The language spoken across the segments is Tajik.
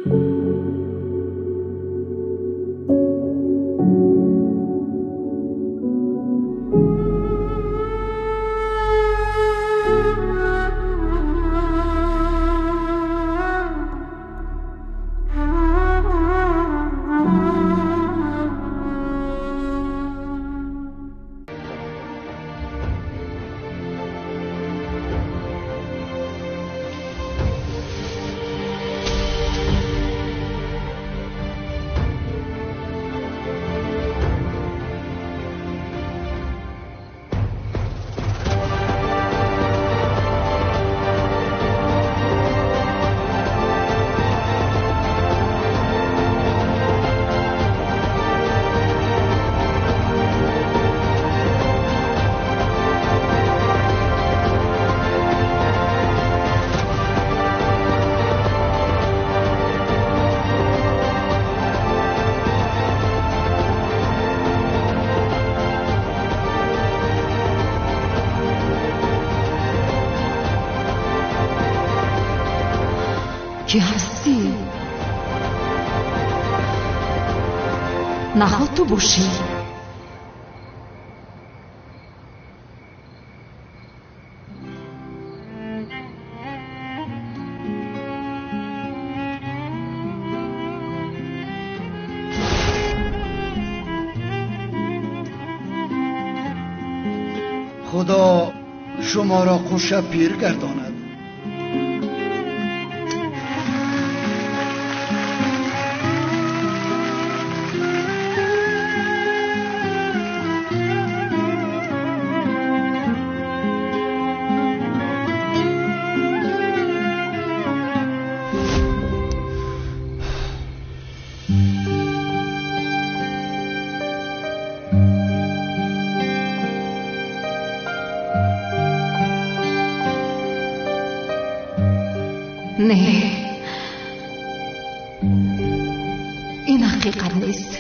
Ки ҳастӣ? Наход ту бошӣ? Худо шуморо қуша пир гардонад. Не, ин ҳақиқат нест.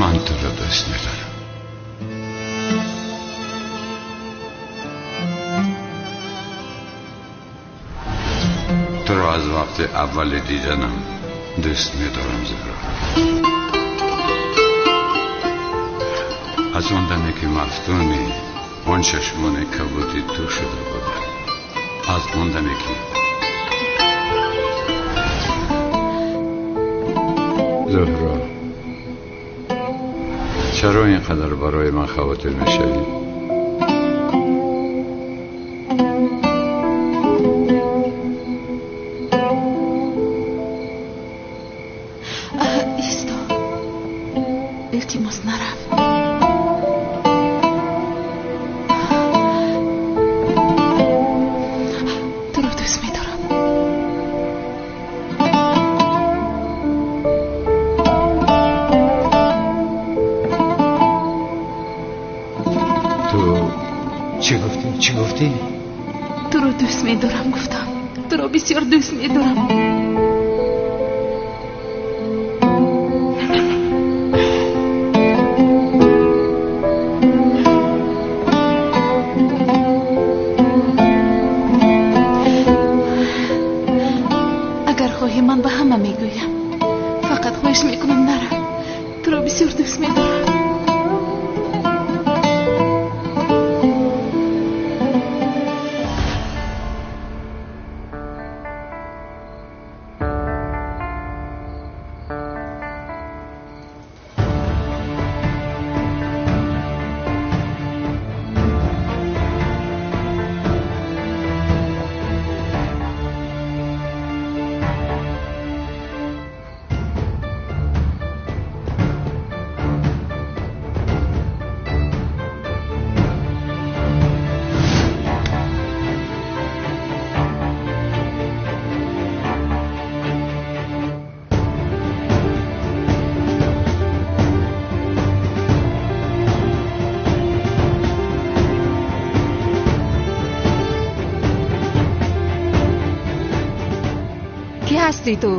Ман туро дӯст медорам. Туро аз вақти аввали диданам дӯст медорам, Зуҳро. Аз он даме ки мафтуни он чашмони кабуди ту шуда будам, аз он даме ки Зуҳро, чаро ин қадар барои ман хавотир мешавӣ? Исто, илтимос, нарав. Туро дӯст медорам. Ту чӣ гуфтӣ? Чӣ гуфтӣ? Туро дӯст медорам, гуфтам. Туро бисёр дӯст медорам. Агар хоҳӣ, ман ба ҳама мегӯям. Фақат хоҳиш мекунам, нарав. Туро бисёр дӯст медорам. Кӣ ҳастӣ ту?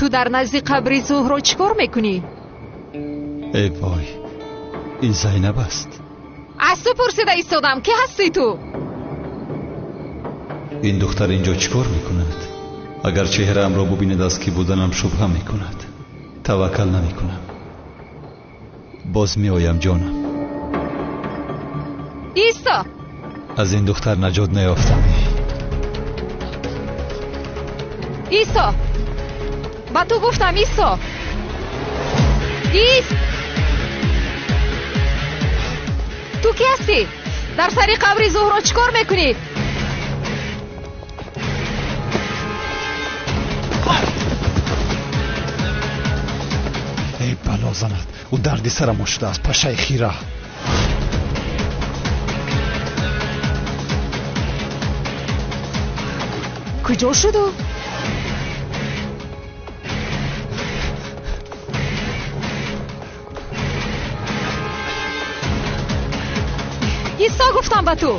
Ту дар назди қабри Зуҳро чӣ кор мекунӣ? Эй вой, ин Зайнаб аст. Аз ту пурсида истодам, кӣ ҳастӣ ту? Ин духтар инҷо чӣ кор мекунад? Агар чеҳраамро бубинад, аз кӣ буданам шубҳа мекунад. Таваккал намекунам. Боз меоям, ҷонам. Исто! Аз ин духтар наҷот наёфтам. Исто! Ба ту гуфтам, исто! Ист! Ту кӣ ҳастӣ? Дар сари қабри Зуҳро чӣ кор мекунӣ? Эй бало занад, ӯ дарди сарамон шудааст, пашаи хира. Куҷо шуду? Исто, гуфтам ба ту.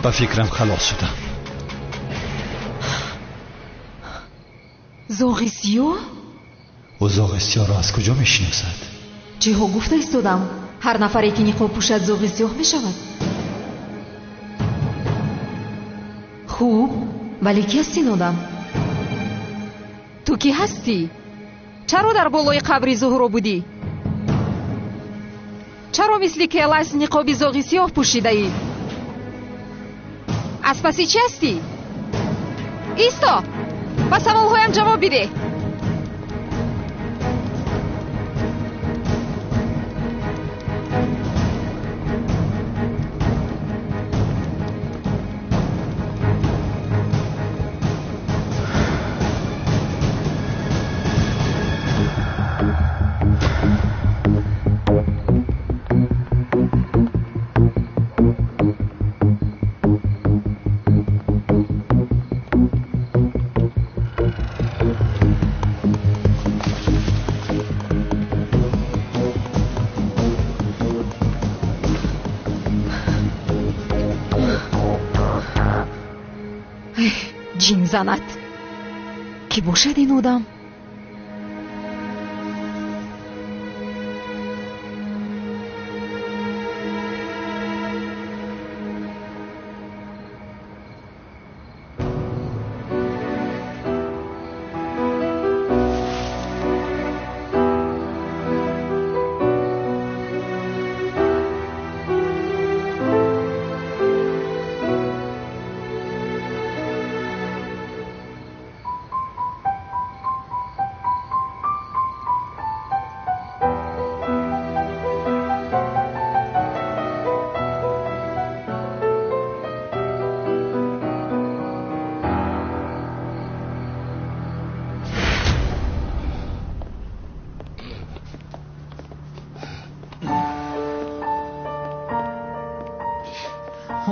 Ба фикрам халос шудам. Зоғи сиёҳ? Ӯ зоғи сиёҳро аз куҷо мешиносад? Чиҳо гуфта истодам? Ҳар нафаре ки ниқоб пӯшад зоғи сиёҳ мешавад. Хуб, вале ки аст ин одам? Ту кӣ ҳастӣ? Чаро дар болои қабри Зуҳро будӣ? Чаро мисли Келас ниқоби зоғи сиёҳ пӯшидаӣ? Аз паси чӣ ҳастӣ? Исто! Ба саволҳоям ҷавоб бидеҳ. Ҷин занад. Кӣ бошад ин одам?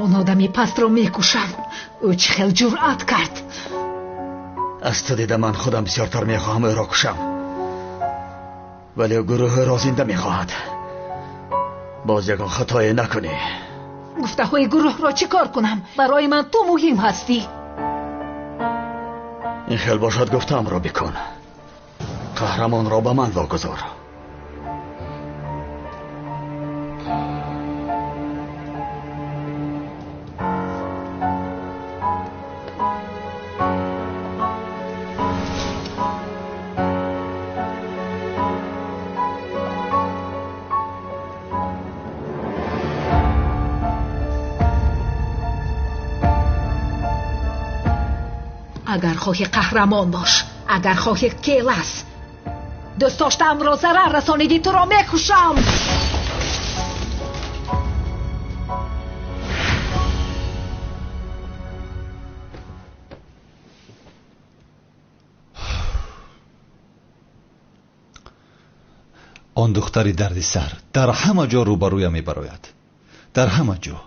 Он одами пастро мекушам. Ӯ чӣ хел ҷуръат кард? Аз ту дида ман худам бисёртар мехоҳам ӯро кушам, вале гурӯҳ ӯро зинда мехоҳад. Боз ягон хатое накунӣ. Гуфтаҳои гурӯҳро чӣ кор кунам? Барои ман ту муҳим ҳастӣ. Ин хел бошад, гуфтаамро бикун. Қаҳрамонро ба ман вогузор. Агар хоҳӣ қаҳрамон бош, агар хоҳӣ Келас. Дӯст доштаамро зарар расонидӣ, туро мекушам. Он духтари дардисар дар ҳама ҷо рӯбарӯям мебарояд. Дар ҳама ҷо.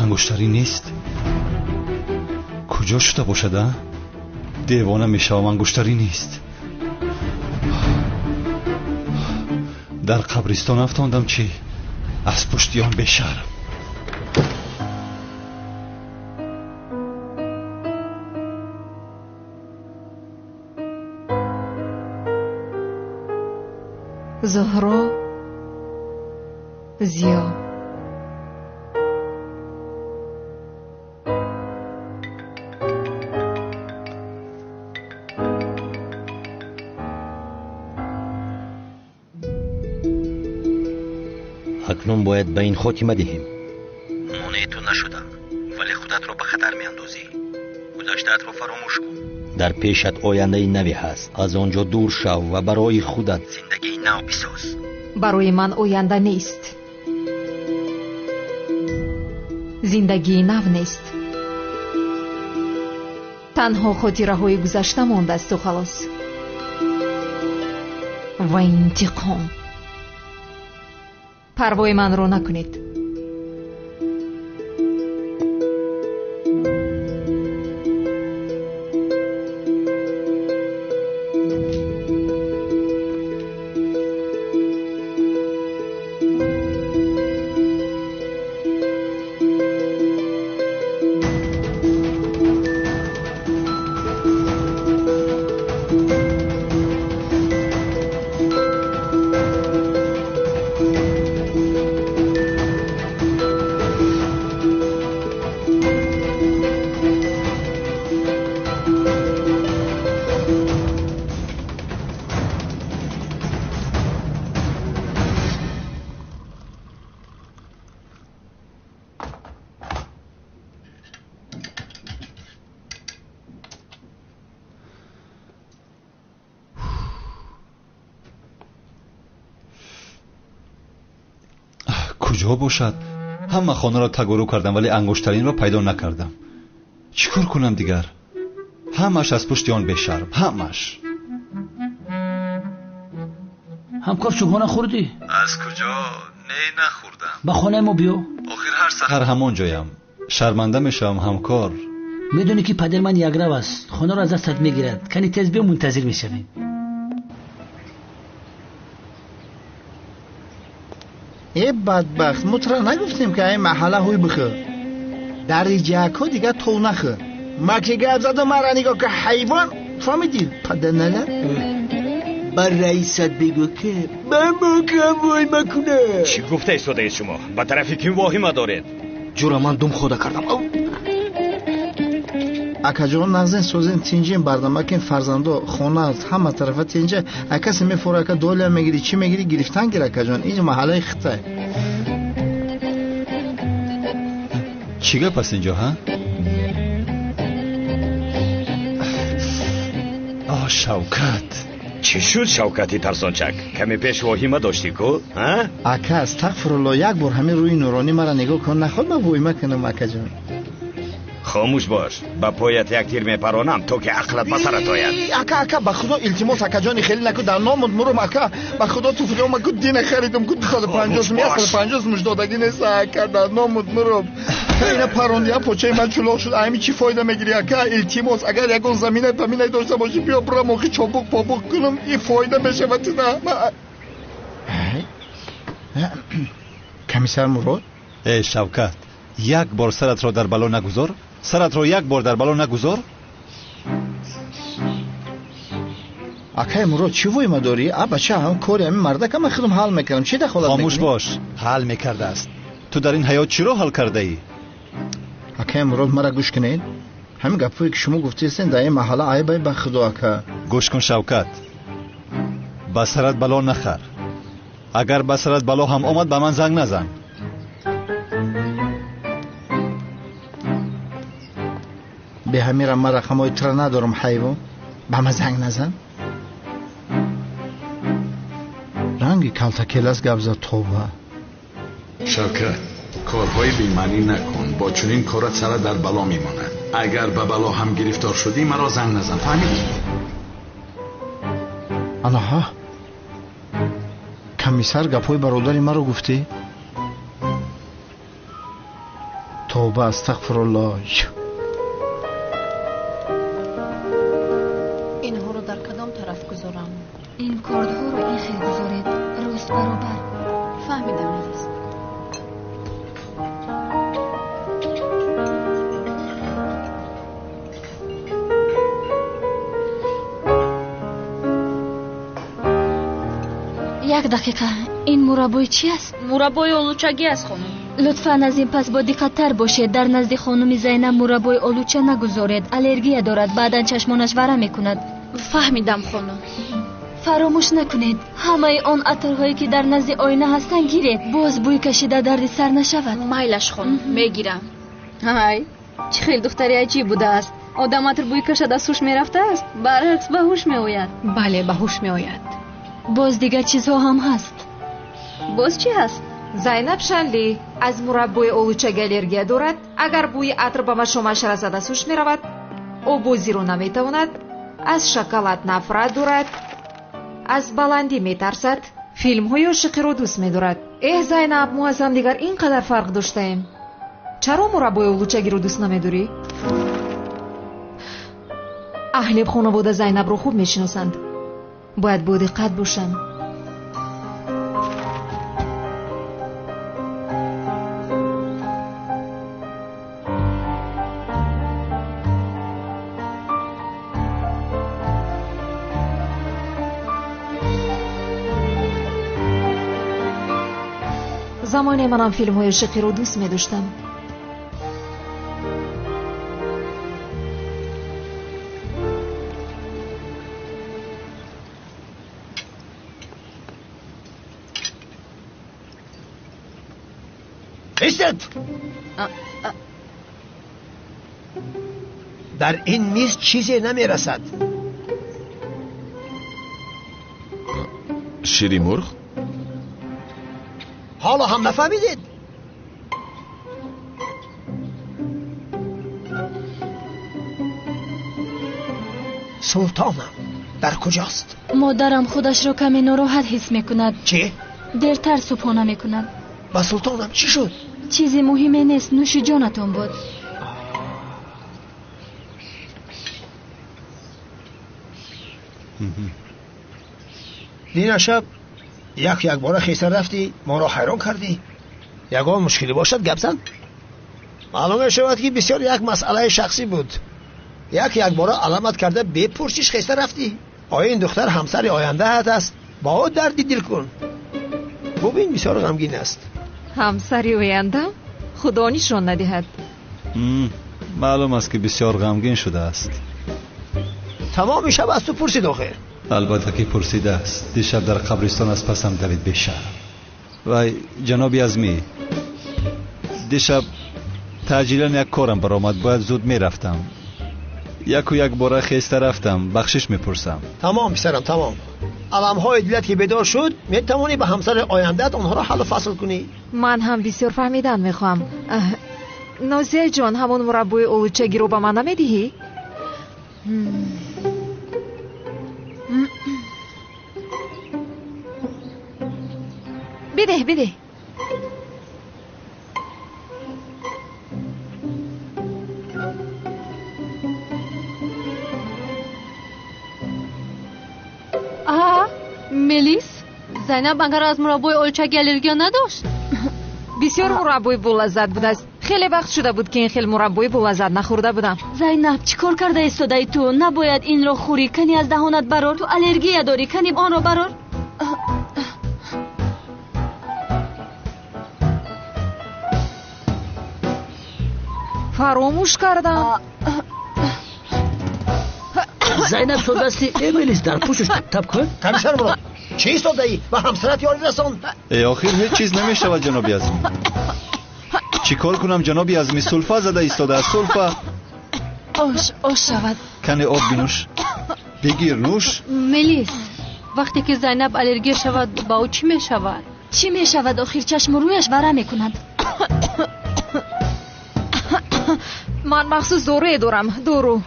Ангуштарӣ нест? Куҷо шуда бошад, а? Девона мешавам, ангуштарӣ нест. Дар қабристон афтондам чӣ? Аз пушти он бешарм. Зуҳро Зиё. Акнун бояд ба ин хотима диҳем. Монеи ту нашудам, вале худатро ба хатар меандозӣ. Гузаштаатро фаромӯш кун. Дар пешат ояндаи наве ҳаст. Аз он ҷо дур шав ва барои худат зиндагии нав бисоз. Барои ман оянда нест. Зиндагии нав нест. Танҳо хотираҳои гузашта мондасту халос. Ва интиқом. Парвои манро накунед. Куҷо бошад? Ҳама хонаро тагуру кардам, вале ангуштаринро пайдо накардам. Чӣ кор кунам дигар? Ҳамаш аз пушти он бешарм, ҳамаш. Ҳамкор, чӯбона хӯрдӣ? Аз куҷо? Не, нахӯрдам. Ба хонаи мо биё. Охир ҳар саҳар ҳамон ҷоям. Шарманда мешавам, ҳамкор. Медонӣ ки падари ман якрав аст, хонаро аз дастат мегирад. Кани тез биё, мунтазир мешавем. Э бадбахт, мо тура нагуфтем ки ай маҳалла ҳуй бихӯр. Дар ҷакҳо дигар тов нахӯр. Ма ки гап задам, мара нигоҳ ки ҳайвон, фаҳмидӣ, паданала? Ба раисат бигӯ ки ба мокам вой макуна. Чӣ гуфта истодаед шумо? Ба тарафи ким воҳима доред? Ҷура, ман дум хода кардам. Акаҷон, нағзен созен, тинҷен, бардамакен, фарзандо, хона ҳама тарафа тинҷа. Акасе мефора, ака долия мегирӣ, чӣ мегирӣ, гирифтан гир, акаҷон. Инҷа маҳаллаи хитай. Чӣ гап аст инҷо, ҳа? О, Шавкат. Чӣ шуд, Шавкати тарсончак? Каме пеш воҳима доштӣ ку, ҳа? Ака, астағфирулло, як бор ҳамин рӯи нуронӣ мара нигоҳ кун, наход ман воҳима кунам, акаҷон. Хомӯш бош, ба поят як тир мепаронам, то ки ақлат ба сарат ояд. Ака, ака, ба худо илтимос, акаҷони, хеле наку, дар номуд мурум, ака. Ба худо туфлиома ку дина харидам ку 250 сум, 150 сум додагӣ нест, ака, дар номуд мурум. Ина паронди, почаи ман чулоқ шуд, ами чӣ фоида мегирӣ, ака? Илтимос, агар ягон замина паминай дошта бошӣ, биё бурам, охи чобуқ побуқ кунам, и фоида мешавад туда. Комиссар Мурод? Э, Шавкат, як бор саратро дар бало нагузор. Саратро як бор дар бало нагузор. Акай Мурод, чӣ воима дорӣ? А бача, ҳам кори ҳамин мардак, ман худам ҳал мекардам. Чӣ дахолат мекунӣ? Хомӯш бош, ҳал мекардааст. Ту дар ин ҳаёт чиро ҳал кардаӣ? Акай Мурод, мара гӯш кунед. Ҳамин гапҳое ки шумо гуфтаистен дар ин маҳалла айбай, ба худо, ака. Гӯш кун, Шавкат, ба сарат бало нахар. Агар ба сарат бало ҳам омад, ба ман занг назан. Беҳамира, ман рақамҳои тура надорам, ҳайвон. Ба ман занг назан. Ранги калтакелас гап зад, тоба. Шавкат, корҳои бемаънӣ накун. Бо чунин корат сарат дар бало мемонад. Агар ба бало ҳам гирифтор шудӣ, маро занг назан, фаҳмидӣ? Анаҳа, комиссар гапҳои бародари маро гуфтӣ? Тоба, астағфируллоҳ. Инҳоро дар кадом тараф гузорам? Ин кордҳоро ин хел гузоред, рост баробар. Фаҳмидам, Мелис. Як дақиқа, ин мураббои чӣ аст? Мураббои олучагӣ аст, хонум. Лутфан аз ин пас бо диққаттар бошед. Дар назди хонуми Зайнаб мураббои олуча нагузоред. Аллергия дорад, баъдан чашмонаш варам мекунад. Фаҳмидам, хонум. Фаромӯш накунед, ҳамаи он атрҳое ки дар назди оина ҳастанд гиред. Боз бӯй кашида дарди сар нашавад. Майлаш, хонум, мегирам. Ҳай, чӣ хел духтари аҷиб будааст. Одам атр бӯй кашад аз ҳуш мерафтааст, баръакс ба ҳуш меояд. Бале, ба ҳуш меояд. Боз дигар чизҳо ҳам ҳаст. Боз чӣ ҳаст? Зайнаб Шанли аз мураббои олучаги аллергия дорад. Агар бӯи атр ба машомаш расад, аз ҳуш меравад. Обозиро наметавонад. Аз шоколад нафрат дорад. Аз баландӣ метарсад. Филмҳои ошиқиро дӯст медорад. Эҳ, Зайнаб, мо аз ҳамдигар ин қадар фарқ доштаем. Чаро мураббои олучагиро дӯст намедорӣ? Аҳли хонавода Зайнабро хуб мешиносанд. Бояд бо диққат бошам. Замоне манам филмҳои ошиқиро дӯст медоштам. Истед! Дар ин миз чизе намерасад. Шири мурғ? Ҳоло ҳам нафаҳмидед? Султонам дар куҷост? Модарам худашро каме нороҳат ҳис мекунад. Чӣ? Дертар субҳона мекунад. Ба султонам чӣ шуд? Чизи муҳиме нест, нӯши ҷонатон буд. Дина шаб як якбора хеста рафтӣ, моро ҳайрон кардӣ. Ягон мушкилӣ бошад, гап зан. Маълум мешавад, ки бисёр як масъалаи шахсӣ буд. Як якбора аламат карда бепурсиш хеста рафтӣ. Оё ин духтар ҳамсари ояндаат аст? Бо ӯ дарди дил кун. Бубин, бисёр ғамгин аст. Ҳамсари оянда? Худо нишон надиҳад. Маълум аст, ки бисёр ғамгин шудааст. Тамоми шаб аз ту пурсид охир. Албатта ки пурсидааст. Дишаб дар қабристон аз пасам давид бешарм. Вай, ҷаноби Азмӣ, дишаб таъҷилан як корам баромад, бояд зуд мерафтам. Яку якбора хеста рафтам, бахшиш мепурсам. Тамом писарам, тамом. Аламҳои дилат ки бедор шуд, метавонӣ ба ҳамсари ояндаат онҳоро ҳаллу фасл кунӣ. Ман ҳам бисёр фаҳмидан мехоҳам. Нозияҷон, ҳамон мураббои олучагиро ба ман намедиҳӣ? Бидеҳ, бидеҳ. Мелис, Зайнаб агар аз мураббои олучагӣ аллергия надошт? Бисёр мураббои болаззат будааст. Хеле вақт шуда буд, ки ин хел мураббои болаззат нахӯрда будам. Зайнаб, чӣ кор карда истодаи ту? Набояд инро хӯрӣ. Кани аз даҳонат барор. Ту аллергия дорӣ. Кани онро барор. Фаромӯш кардам. Зайнаб, ту дасти Эмилис дар пӯшиш тап кун. Комиссар Мурод, чӣ истодаӣ? Ба ҳамсарат ёрӣ расон. Э, охир ҳеҷ чиз намешавад, ҷаноби Азмӣ. Чӣ кор кунам, ҷаноби Азмӣ? Сулфа зада истодааст, сулфа. Ош, ош шавад. Кане об бинӯш. Бигир, нӯш. Мелис, вақте ки Зайнаб аллергия шавад, ба ӯ чӣ мешавад? Чӣ мешавад? Охир чашму рӯяш варам мекунад. Ман махсус доруе дорам, дору.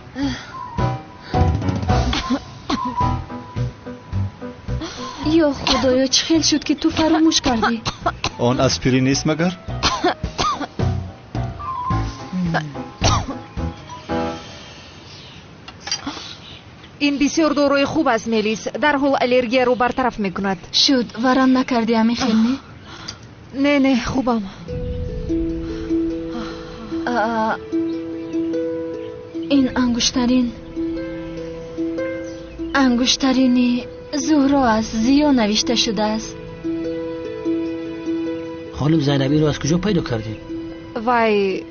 Ё худоё, чӣ хел шуд, ки ту фаромӯш кардӣ? Он аспирин нест магар? Ин бисёр доруи хуб аст, Мелис. Дарҳол аллергияро бартараф мекунад. Шуд, варам накардӣ ҳамин хел, не? Не, не, хубам. Ин ангуштарин ангуштарини Зуҳро аст, зиё навишта шудааст. Хонум Зайнаб, инро аз куҷо пайдо кардӣ? Вай,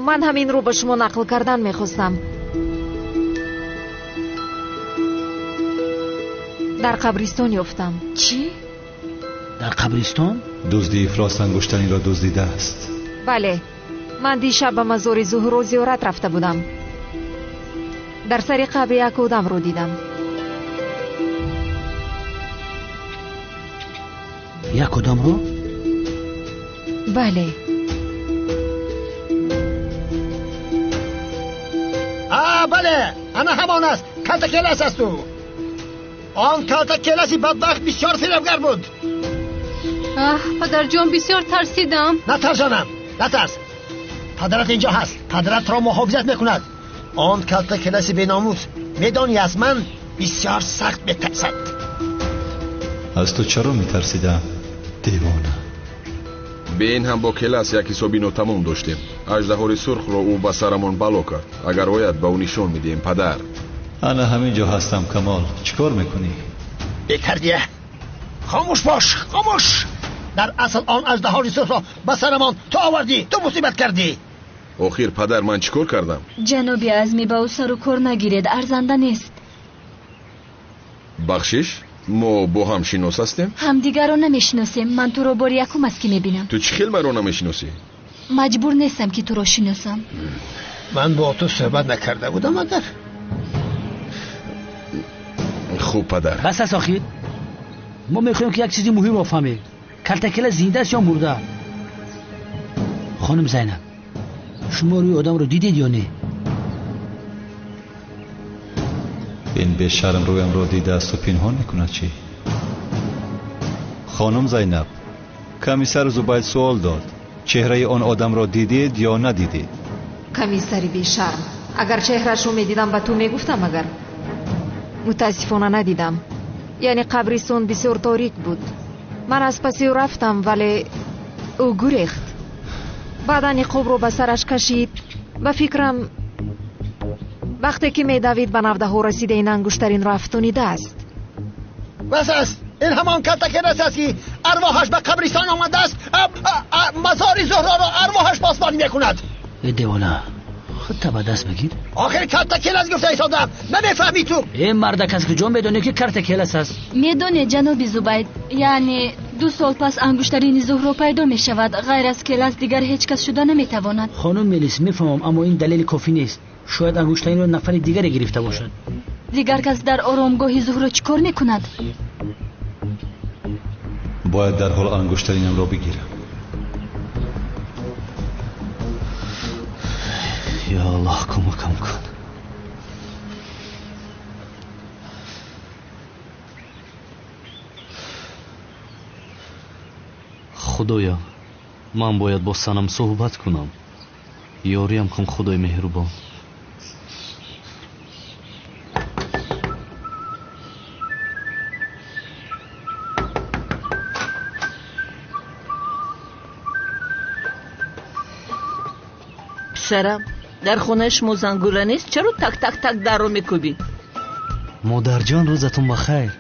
ман ҳаминро ба шумо нақл кардан мехостам. Дар қабристон ёфтам. Чӣ? Дар қабристон? Дузди ифлос ангуштаринро дуздидааст. Бале, ман дишаб ба мазори Зуҳро зиёрат рафта будам. Дар сари қабри як одамро дидам. Як одамро? Бале. А, бале, ана ҳамон аст. Калтакелас аст ӯ. Он калтакеласи бадбахт бисёр фиребгар буд. Аҳ, падарҷон, бисёр тарсидам. Натарс, ҷонам, натарс. Падарат инҷо ҳаст. Падаратро муҳофизат мекунад. Он калтакеласи беномус, медонӣ, аз ман бисёр сахт метарсад. Аз ту чаро метарсидам, девона? Бе ин ҳам бо келас як ҳисоби нотамом доштем. Аждаҳори сурхро ӯ ба сарамон бало кард. Агар ояд, ба ӯ нишон медиҳем, падар. Ана ҳамин ҷо ҳастам, Камол. Чӣ кор мекунӣ? Бетарбия, хомӯш бош, хомӯш. Дар асл он аждаҳори сурхро ба сарамон ту овардӣ, ту мусибат кардӣ. Охир, падар, ман чӣ кор кардам? Ҷаноби Азмӣ, ба ӯ сару кор нагиред, арзанда нест. Бахшиш, мо бо ҳам шинос ҳастем? Ҳамдигарро намешиносем. Ман туро бори якум аст, ки мебинам. Ту чӣ хел маро намешиносӣ? Маҷбур нестам, ки туро шиносам. Ман бо ту суҳбат накарда будам агар? Хуб, падар. Бас аст охир. Мо мехоҳем, ки як чизи муҳимро фаҳмем. Калтакела зинда аст ё мурда? Хонум Зайнаб, шумо рӯи одамро дидед ё не? Ин бешарм рӯямро дидаасту пинҳон мекунад чӣ? Хонум Зайнаб, комиссар Зубайд суол дод: чеҳраи он одамро дидед ё надидед? Комиссари бешарм, агар чеҳрашро медидам ба ту мегуфтам, агар мутаассифона надидам. Яъне қабристон бисёр торик буд. Ман аз паси ӯ рафтам, вале ӯ гурехт. Баъдан ниқобро ба сараш кашид. Ба фикрам, вақте ки медавид ба навдаҳо расида ин ангуштаринро афтонидааст. Бас аст! Ин ҳамон калтакелас аст, ки арвоҳаш ба қабристон омадааст, мазори Зуҳроро арвоҳаш посбонӣ мекунад. Э девона, худта ба даст бигир. Охир калтакелас гуфта истодам, намефаҳмӣ ту. Э мардак, аз куҷо медонӣ, ки картакелас аст? Медонед, ҷаноби Зубайд, яъне 2 сол пас ангуштарини Зуҳро пайдо мешавад. Ғайр аз Келас дигар ҳеҷ кас шуда наметавонад. Хонум Мелис, мефаҳмам, аммо ин далели кофӣ нест. Шояд ангуштаринро нафари дигаре гирифта бошад. Дигар кас дар оромгоҳи Зуҳро чӣ кор мекунад? Бояд дарҳол ангуштаринамро бигирам. Ё Аллоҳ, кӯмакам кун. Худоё, ман бояд бо Санам суҳбат кунам. Ёриям кун, Худои меҳрубон. Писарам, дар хонаи шумо зангула нест? Чаро так так так дарро мекӯбӣ? Модарҷон, рӯзатон бахайр.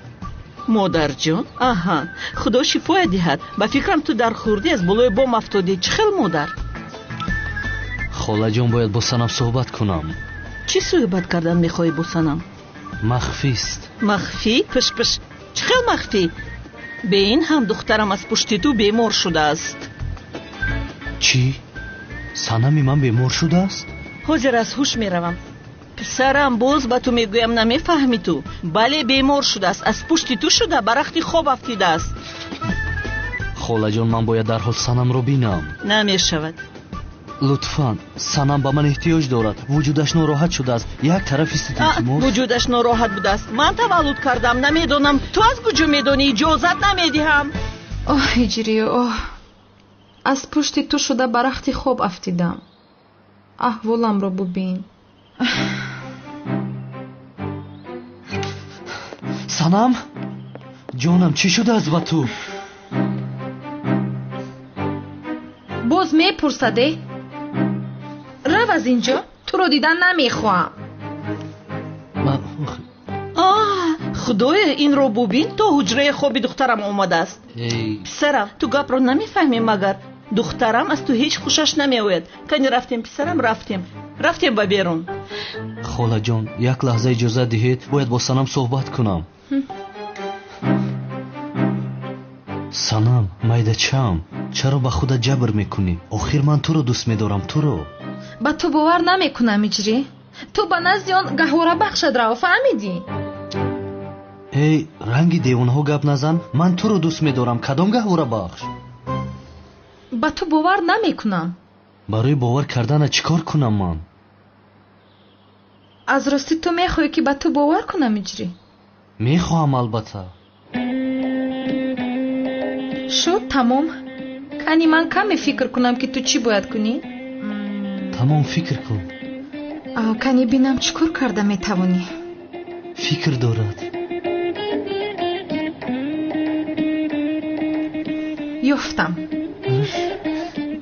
Модарҷон? Аҳа, худо шифоя диҳад. Ба фикрам, ту дар хурдӣ аз болои бом афтодӣ. Чӣ хел модар? Холаҷон, бояд бо Санам суҳбат кунам. Чӣ суҳбат кардан мехоҳӣ бо Санам? Махфист. Махфӣ? Пиш-пиш, чӣ хел махфӣ? Бе ин ҳам духтарам аз пушти ту бемор шудааст. Чӣ? Санами ман бемор шудааст? Ҳозир аз ҳуш меравам. Писарам, боз ба ту мегӯям, намефаҳмӣ ту. Бале, бемор шудааст, аз пушти ту шуда ба рахти хоб афтидааст. Холаҷон, ман бояд дарҳол Санамро бинам. Намешавад. Лутфан, Санам ба ман эҳтиёҷ дорад. Вуҷудаш нороҳат шудааст. Як тарафи илтимос. Вуҷудаш нороҳат будааст. Ман таваллуд кардам, намедонам. Ту аз куҷо медонӣ? Иҷозат намедиҳам. Оҳ, Ҳиҷрӣ, оҳ, аз пушти ту шуда ба рахти хоб афтидам. Аҳволамро бубин. Санам, ҷонам, чӣ шудааст ба ту? Боз мепурсаде? Рав аз инҷо, туро дидан намехоҳам. Худоё, инро бубин, то ҳуҷраи хоби духтарам омадааст. Писарам, ту гапро намефаҳмӣ магар? Духтарам аз ту ҳеҷ хушаш намеояд. Кани рафтем, писарам, рафтем. Рафтем ба берун. Холаҷон, як лаҳза иҷозат диҳед, бояд бо Санам суҳбат кунам. Санам, майдачам, чаро ба худат ҷабр мекунӣ? Охир ман туро дӯст медорам, туро. Ба ту бовар намекунам, Иҷрӣ. Ту ба назди он гаҳворабахшат рав, фаҳмидӣ? Эй, ранги девонаҳо гап назан. Ман туро дӯст медорам. Кадом гаҳворабахш? Ба ту бовар намекунам. Барои бовар кардана чӣ кор кунам ман? Аз ростӣ ту мехоҳӣ, ки ба ту бовар кунам, Иҷрӣ? Мехоҳам, албатта. Шуд, тамом. Кани ман каме фикр кунам, ки ту чӣ бояд кунӣ? Тамом, фикр кун. Кани бинам, чӣ кор карда метавонӣ? Фикр дорад. Ёфтам.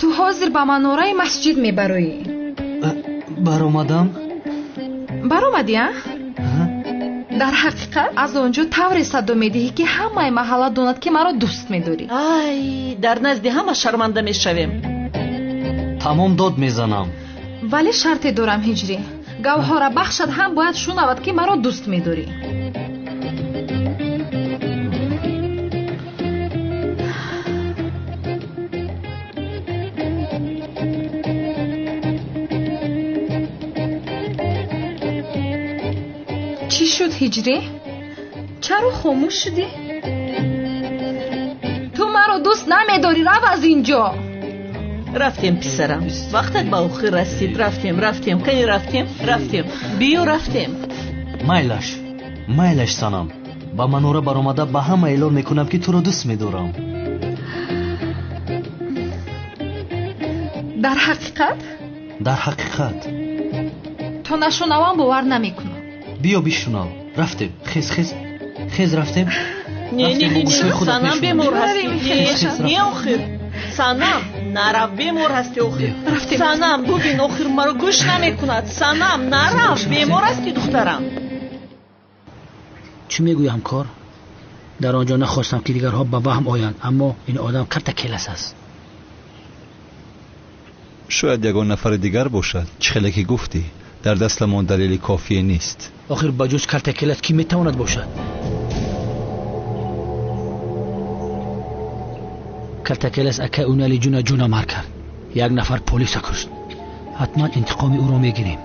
Ту ҳозир ба манораи масҷид мебароӣ. Баромадам? Баромадӣ, а? Дар ҳақиқат аз он ҷо тавре садо медиҳӣ, ки ҳамаи маҳалла донад, ки маро дӯст медорӣ. Ай, дар назди ҳама шарманда мешавем. Тамом, дод мезанам. Вале шарте дорам, Ҳиҷрӣ. Гавҳора бахшад ҳам бояд шунавад, ки маро дӯст медорӣ. Чӣ шуд, Ҳиҷрӣ? Чаро хомӯш шудӣ? Ту маро Маро дӯст намедорӣ, рав аз инҷо. Рафтем писарам, вақтат ба охир расид. Рафтем, рафтем, кани рафтем, рафтем, биё рафтем. Майлаш, майлаш санам, ба манора баромада ба ҳама эълон мекунам ки туро дӯст медорам. Дар ҳақиқат? Дар ҳақиқат. То нашунавам бовар намекунам. Биё бишунав. Рафтем, хез, хез, хез, рафтем. Не, не, не, санам бемор ҳастӣ. Не, охир. Санам, нарав, бемор ҳастӣ охир. Санам, бубин, охир маро гӯш намекунад. Санам, нарав, бемор ҳастӣ духтарам. Чӣ мегӯӣ ҳамкор? Дар он ҷо нахостам ки дигарҳо ба ваҳм оянд, аммо ин одам карта келас аст. Шояд ягон нафари дигар бошад. Чӣ хеле ки гуфтӣ, дар дастамон далели кофие нест. Охир ба ҷуз карта келас кӣ метавонад бошад? Калтакелас акай унали ҷуна ҷуна мар кард. Як нафар полиса кушт. Ҳатман интиқоми ӯро мегирем.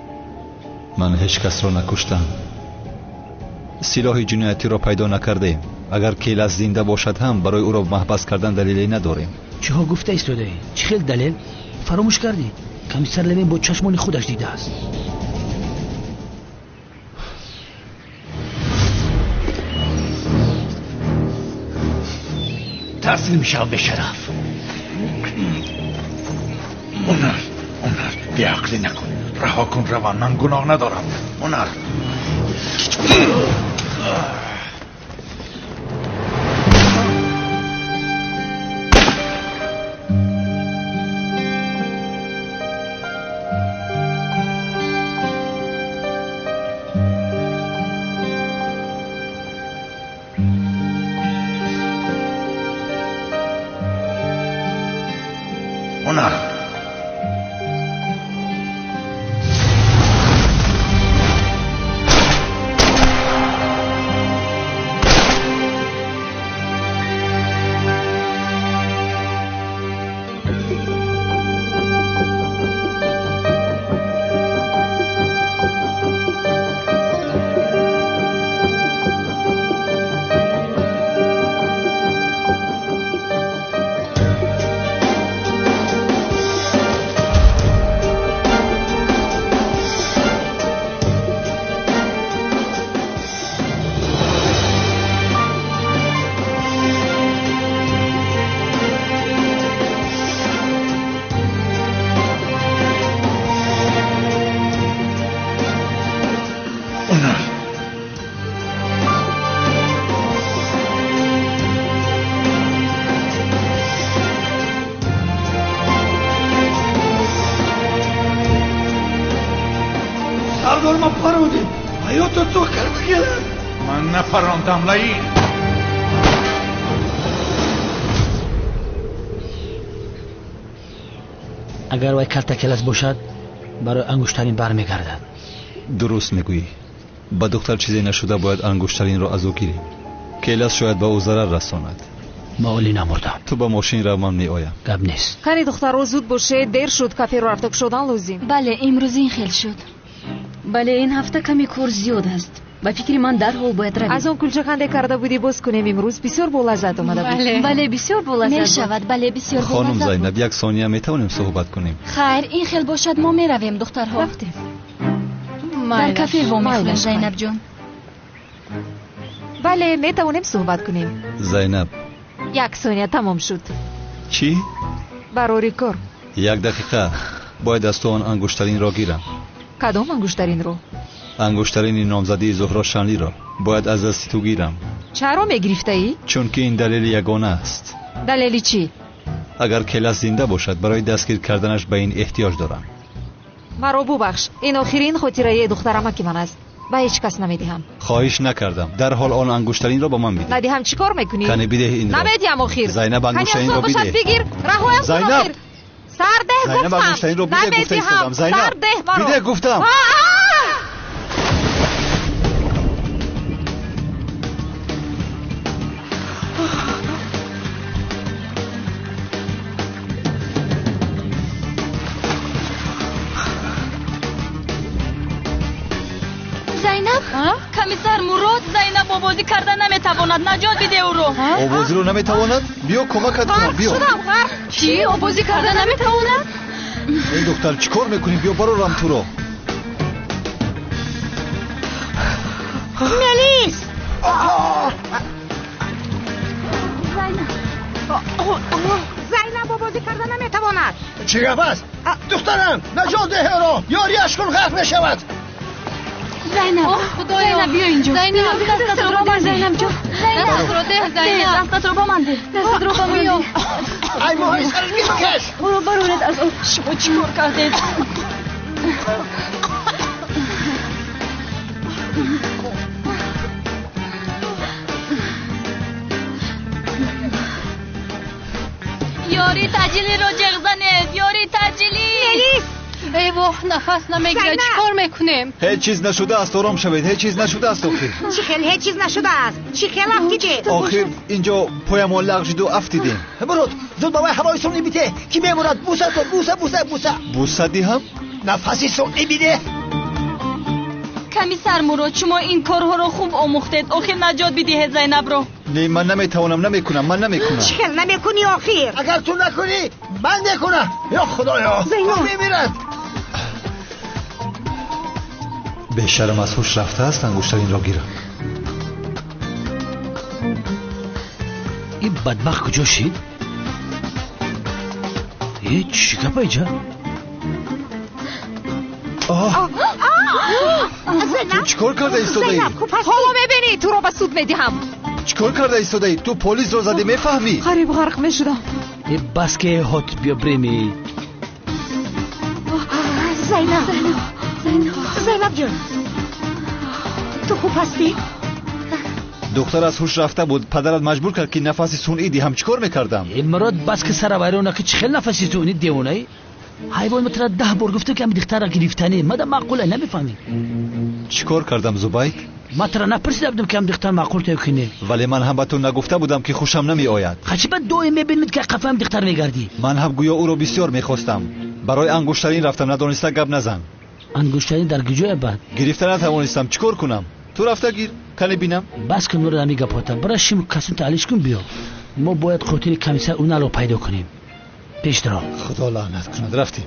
Ман ҳеҷ касро накуштам. Силоҳи ҷиноятиро пайдо накардаем. Агар Келас зинда бошад ҳам барои ӯро маҳбас кардан далеле надорем. Чиҳо гуфта истодаӣ? Чӣ хел далел? Фаромӯш кардӣ? Комиссар Левин бо чашмони худаш дидааст. Таслим шав, бешараф. Онар, Онар, беақлӣ накун. Раҳо кун раван, ман гуноҳ надорам. Онар. Онар. Сардор, ман парондем. Ҳаётро ту карда келад. Ман напарондам, лаин. Агар вай калтакелас бошад, барои ангуштарин бармегардад. Дуруст мегӯӣ. Ба духтар чизе нашуда бояд ангуштаринро аз ӯ гирем. Келас шояд ба ӯ зарар расонад. Ма олӣ намурдам. Ту ба мошин рав, ман меоям. Гап нест. Кани духтаро, зуд бошед, дер шуд, каферо рафта кушодан лозим. Бале, имрӯз ин хел шуд. Бале, ин ҳафта каме кор зиёд аст. Ба фикри ман дарҳол бояд равем. Аз он кулчаканде карда будӣ боз кунем имрӯз, бисёр болаззат омада буд. Бале, бисёр болаззат мешавад. Бале, бисёр болаззат. Хонум Зайнаб, як сония метавонем суҳбат кунем? Хайр, ин хел бошад, мо меравем, духтарҳо. Рафтем. Дар кафе вомехӯрем, Зайнабҷон. Бале, метавонем суҳбат кунем. Зайнаб. Як сония тамом шуд. Чӣ? Барори кор. Як дақиқа. Бояд аз ту он ангуштаринро гирам. Кадом ангуштаринро? Ангуштарини номзадии Зуҳро Шанлиро бояд аз дасти ту гирам. Чаро мегирифтаӣ? Чунки ин далели ягона аст. Далели чӣ? Агар Келас зинда бошад, барои дастгир карданаш ба ин эҳтиёҷ дорам. Маро бубахш, ин охирин хотираи духтарамаки ман аст. Ба ҳеҷ кас намедиҳам. Хоҳиш накардам. Дарҳол он ангуштаринро ба ман бидеҳ. Надиҳам чӣ кор мекунӣ? Кане бидеҳ инро. Намедиҳам охир. Зайнаб, ангуштаринро бидеҳ. Бигир, раҳоям кун охир. Сардеҳ гуфтам. Зайнаб, ангуштаринро бидеҳ гуфта истодам. Зайнаб, бидеҳ гуфтам. Комиссар Мурод, Зайнаб обозӣ карда наметавонад. Наҷот биде ӯро. Обозиро наметавонад? Биё кӯмакат кунам, биё. Шудам ғарқ. Чӣ? Обозӣ карда наметавонад? Эй духтар, чӣ кор мекунӣ? Биё барорам туро. Мелис! Зайнаб обозӣ карда наметавонад. Чӣ гап аст? Духтарам, наҷот деҳ ӯро, ёрияш кун, ғарқ мешавад. Зайнаб, Зайнаб, биё инҷо. Зайнаб, дастатро ба ман деҳ. Зайнаб ҷон, дастатро деҳ, Зайнаб. Дастатро ба ман деҳ. Дастатро ба ман деҳ. Ай моҳи сараш бикаш. Ӯро бароред аз об. Шумо чӣ кор кардед? Ёри таъҷилиро ҷеғ занед! Ёри таъҷилӣ! Мелис! Эй воҳ, нафас намегирад. Чӣ кор мекунем? Ҳеҷ чиз нашудааст, ором шавед. Ҳеҷ чиз нашудааст охир. Чӣ хел ҳеҷ чиз нашудааст? Чӣ хел афтидед? Охир инҷо поямон лағжиду афтидем. Мурод, зуд ба вай ҳавои сунъӣ бите, ки мемурад. Буса кун, буса, буса, буса. Буса диҳам? Нафаси сунъӣ биде. Комиссар Мурод, шумо ин корҳоро хуб омӯхтед. Охир наҷот бидиҳед Зайнабро. Не, ман наметавонам, намекунам, ман намекунам. Чӣ хел намекунӣ охир? Агар ту накунӣ, ман мекунам. Ё Худоё, Зайнаб мемирад. Бешарм аз ҳуш рафтааст, ангуштаринро гирам. Ин бадбахт куҷо шид? Э, чӣ гапа иҷа? Ту чӣ кор карда истодаӣ? Ҳоло мебинӣ, туро ба суд медиҳам. Чӣ кор карда истодаӣ? Ту полисро задӣ, мефаҳмӣ? Қариб ғарқ мешудам. Э, бас ки ҳот, биё биреми. Зайнаб, Зайнаб ҷон, ту хуб ҳастӣ? Духтар аз ҳуш рафта буд. Падарат маҷбур кард, ки нафаси сунъӣ диҳам. Чӣ кор мекардам? Э, Мурод, бас ки сара вайрон накӣ. Чӣ хел нафаси сунъӣ, девонаӣ? Ҳайвон, ма тра 10 бор гуфтам, ки ами духтарра гирифтанӣ. Мада маъқула, намефаҳмӣ. Чӣ кор кардам, Зубайд? Ма тра напурсида будам, ки ам духтар маъқул таю ки не. Вале ман ҳам ба ту нагуфта будам, ки хушам намеояд. Хачи ба доим мебинед, ки қафаам духтар мегардӣ. Ман ҳам гӯё ӯро бисёр мехостам. Барои ангуштарин рафтам, надониста гап назан. Ангуштарин дар куҷоя бад? Гирифта натавонистам, чӣ кор кунам? Ту рафта гир, кане бинам. Бас кун, Мурод, ҳамин гапота. Бара шим касун таълиш кун, биё. Мо бояд қотили комиссар Уналро пайдо кунем. Пеш даро. Худо лаънат кунад, рафтем.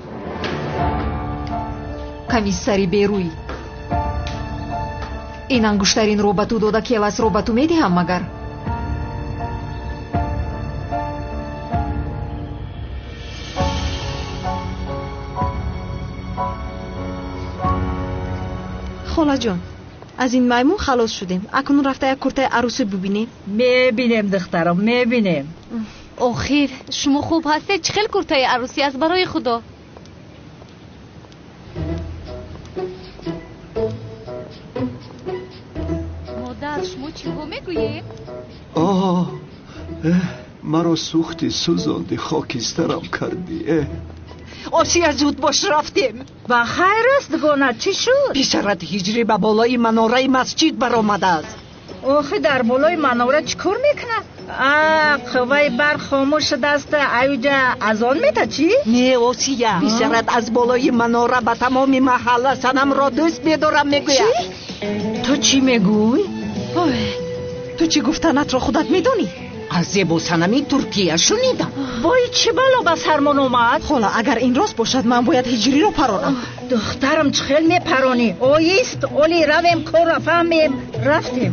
Комиссари берӯй, ин ангуштаринро ба ту дода, келасро ба ту медиҳам магар? Холаҷон, аз ин маймун халос шудем. Акнун рафта як куртаи арӯсӣ бубинем. Мебинем, духтарам, мебинем. Охир шумо хуб ҳастед? Чӣ хел куртаи арӯсӣ аст барои худо? Модар, шумо чиҳо мегӯед? Оҳ, маро сӯхтӣ, сӯзондӣ, хокистарам кардӣ. Осия, зуд бош, рафтем. Ба хайр аст, дугона, чӣ шуд? Писарат ҳиҷрӣ ба болои манораи масҷид баромадааст. Охи, дар болои манора чӣ кор мекунад? А, қувваи барқ хомӯш шудааст, аюҷа азон мета чӣ? Не, Осия, писарат аз болои манора ба тамоми маҳалла санамро дӯст медорам мегӯяд. Ту чӣ мегӯй? Ту чӣ гуфтанатро худат медонӣ? Аз зебо санами Туркия шунидам. Вой, чӣ бало ба сармон омад? Хола, агар ин рост бошад, ман бояд ҳиҷриро паронам. Духтарам, чӣ хел мепаронӣ? Оист, оли равем, корра фаҳмем. Рафтем.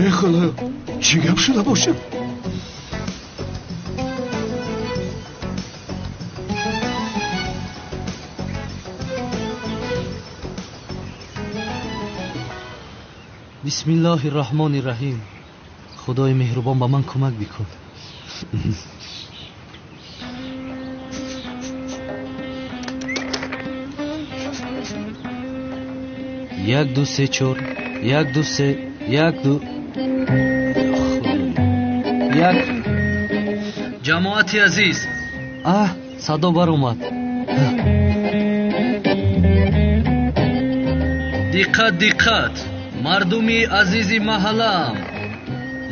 Э, хола, чӣ гап шуда бошад? Бисмиллоҳи раҳмони раҳим. Худои меҳрубон, ба ман кӯмак бикун. Як, ду, се, чор, як, ду, се, як, ду, як. Ҷамоати азиз, аҳ, садо баромад. Диққат, диққат, мардуми азизи маҳаллаам.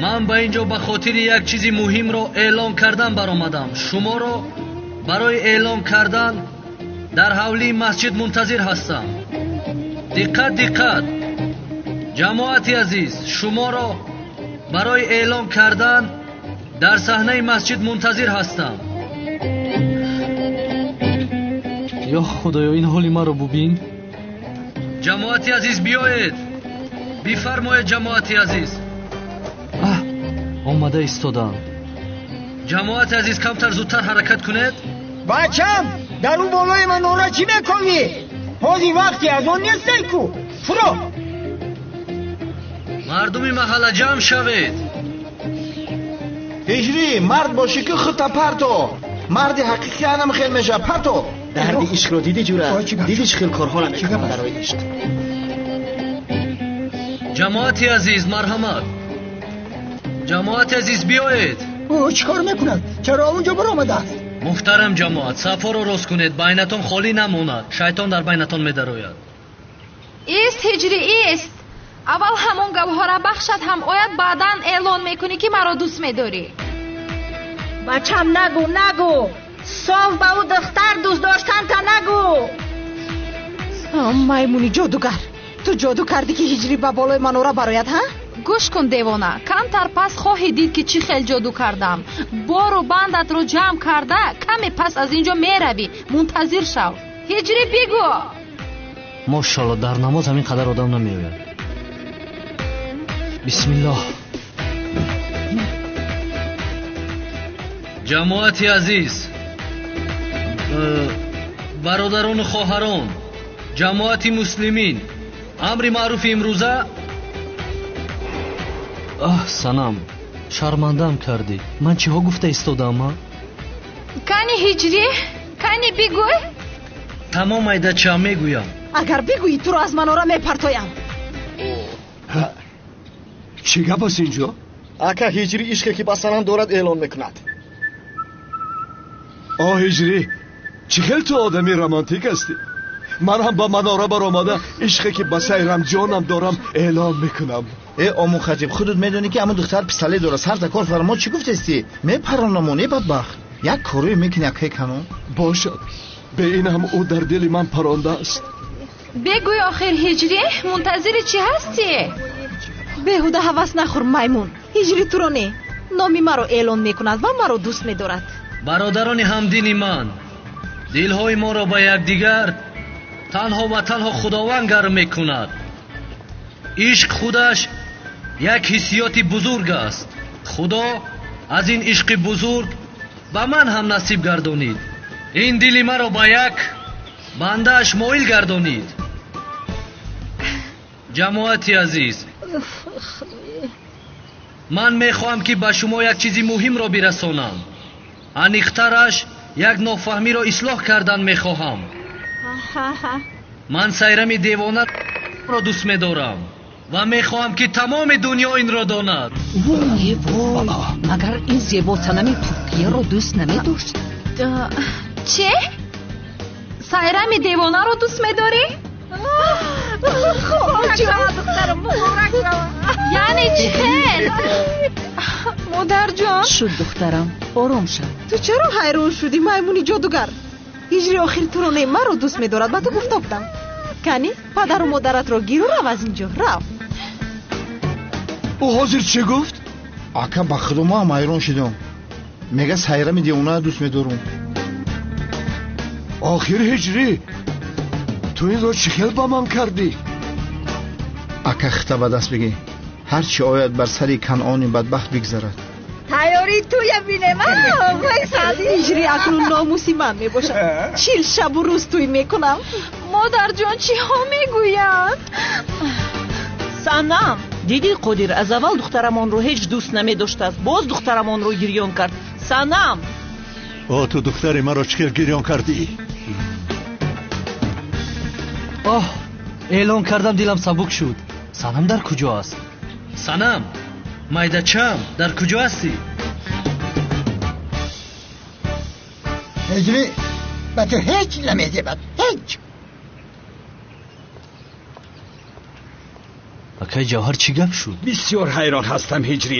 Ман ба ин ҷо ба хотири як чизи муҳимро эълон кардан баромадам. Шуморо барои эълон кардан Дар ҳавлии масҷид мунтазир ҳастам. Диққат, диққат! Ҷамоати азиз, шуморо барои эълон кардан дар саҳнаи масҷид мунтазир ҳастам. Ё Худоё, ин ҳоли маро бубин. Ҷамоати азиз, биёед. Бифармоед, ҷамоати азиз. Аҳ, омада истодам. Ҷамоати азиз, камтар зудтар ҳаракат кунед. Бачам, дар ӯ болои манора чӣ мекунӣ? Ҳозир вақти аз он нестай ку. Фуро. Мардуми маҳалла, ҷамъ шавед. Ҳиҷрӣ, мард бошӣ ки худта парто. Марди ҳақиқӣ анам хел мешавад. Парто. Дарди ишқро дидӣ, ҷура? Дидӣ чӣ хел корҳоро мекунам барои ишқ? Ҷамоати азиз, марҳамат. Ҷамоати азиз, биёед. Ӯ чӣ кор мекунад? Чаро онҷо баромадааст? Муҳтарам ҷамоат, сафҳоро рост кунед, байнатон холӣ намонад. Шайтон дар байнатон медарояд. Ист, Ҳиҷрӣ, ист. Аввал ҳамон гавҳара бахшад ҳам ояд, баъдан эълон мекунӣ ки маро дӯст медорӣ. Бачам, нагӯ, нагӯ. Соф ба ӯ духтар дӯст доштанта нагӯ. Маймуни ҷодугар, ту ҷоду кардӣ ки Ҳиҷрӣ ба болои манора барояд, ҳа? Гӯш кун, девона, камтар пас хоҳӣ дид ки чӣ хел ҷоду кардам. Бору бандатро ҷамъ карда, каме пас аз ин ҷо меравӣ. Мунтазир шав. Ҳиҷрӣ, бигӯ. Мошалло, дар намоз ҳамин қадар одам намеояд. Бисмиллоҳ. Ҷамоати азиз, бародарону хоҳарон, ҷамоати муслимин, амри маъруфи имрӯза. Аҳ, Санам, шармандаам кардӣ. Ман чиҳо гуфта истодаам, а? Кани, Ҳиҷрӣ, кани бигӯй. Тамом, айдача, мегӯям. Агар бигӯӣ, туро аз манора мепартоям. Чӣ гап аст инҷо? Ака, Ҳиҷрӣ ишқе ки ба Санам дорад эълон мекунад. О, Ҳиҷрӣ, чӣ хел ту одами романтик ҳастӣ. Ман ҳам ба манора баромада ишқе ки ба Сайрамҷонам дорам эълон мекунам. Э, омӯ хатиб, худут медонӣ ки ҳамон духтар пистолет дорад. Сарта кор фармо, чӣ гуфтестӣ? Мепаронамон, э бадбахт. Як корӯе мекунӣ, акай канон. Бошад, бе ин ҳам ӯ дар дили ман парондааст. Бегӯй охир, Ҳиҷрӣ, мунтазири чӣ ҳастӣ? Беҳуда ҳавас нахӯр, маймун. Ҳиҷрӣ туро не, номи маро эълон мекунад ва маро дӯст медорад. Бародарони ҳамдини ман, дилҳои моро ба якдигар танҳо ва танҳо Худованд гарм мекунад. Ишқ худаш як ҳиссиёти бузург аст. Худо аз ин ишқи бузург ба ман ҳам насиб гардонид. Ин дили маро ба як бандааш моил гардонид. Ҷамоати азиз, ман мехоҳам ки ба шумо як чизи муҳимро бирасонам. Аниқтараш, як нофаҳмиро ислоҳ кардан мехоҳам. Ман Сайрами девонаро дӯст медорам ва мехоҳам ки тамоми дунё инро донад. Вой, вой, магар ин зебо Санами Туркияро дӯст намедошт? Че? Сайрами девонаро дӯст медорӣ? Яъне чӣ хел? Модарҷон. Шуд, духтарам, ором шав. Ту чаро ҳайрон шудӣ, маймуни ҷодугар? Ҳиҷри охир туро не, маро дӯст медорад, ба ту гуфта будам. Кани, падару модаратро гиру рав аз ин ҷо, рав. Ӯ ҳозир чӣ гуфт? Ака, ба худо мо ҳам ҳайрон шудам. Мега Сайрами девонаро дӯст медорам. Охир Ҳиҷрӣ, ту инро чӣ хел ба ман кардӣ? Ака, хита ба даст бигӣ. Ҳар чӣ ояд бар сари Канъони бадбахт бигзарад. Тайёрӣ туя бинем. Ҳиҷрӣ акнун номуси ман мебошад. 40 шабу рӯз тӯй мекунам. Модарҷон, чиҳо мегӯянд? Санам, дидӣ, Қодир аз аввал духтарамонро ҳеҷ дӯст намедоштааст, боз духтарамонро гирён кард. Санам. О, ту духтари маро чӣ хел гирён кардӣ? Оҳ, эълон кардам, дилам сабук шуд. Санам дар куҷо аст? Санам, майдачам, дар куҷо ҳастӣ? Ҳиҷрӣ, ба ту ҳеҷ намезебад, ҳеҷ. Акай Ҷавҳар, чӣ гап шуд? Бисёр ҳайрон ҳастам, Ҳиҷрӣ.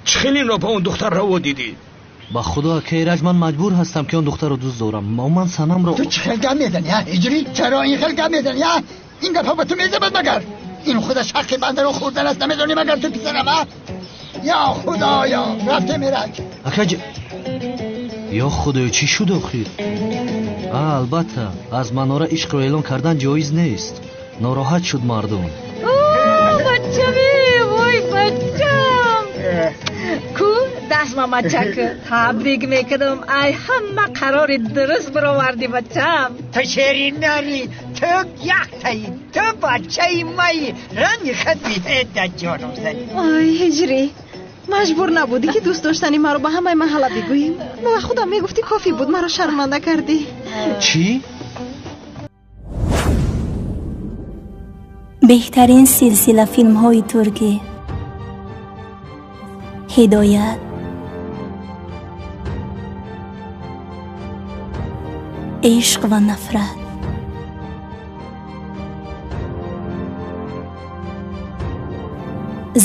Чӣ хел инро ба он духтар раво дидӣ? Ба худо акаи Раҷ, ман маҷбур ҳастам ки он духтарро дӯст дорам. Ман Санамро. Ту чӣ хел гап мезанӣ, ҳа? Ҳиҷрӣ, чаро ин хел гап мезанӣ, ҳа? Ин гапҳо ба ту мезабад магар? Ин худаш ҳаққи бандаро хӯрдан аст, намедонӣ магар ту писарам, ҳа? Ё худоё, рафтем Эраҷ. Ака, ё худоё, чӣ шуд охир? Албатта, аз манора ишқро эълон кардан ҷоиз нест. Нороҳат шуд мардум. Бачаме, вой бачам. Ку даст мамачак, табрик мекунам. Ай ҳама қарори дуруст баровардӣ бачам. Ту шерин нари, ту яктаи, ту бачаи майи, ранги хат биҳеда ҷонам зани. Ой ҳиҷрӣ, маҷбур набудӣ ки дӯст доштани маро ба ҳамаи маҳалла бигӯӣ. Ба худам мегуфтӣ кофӣ буд, маро шарманда кардӣ. Чӣ? Беҳтарин силсила филмҳои туркӣ. Ҳидоят, ишқ ва нафрат,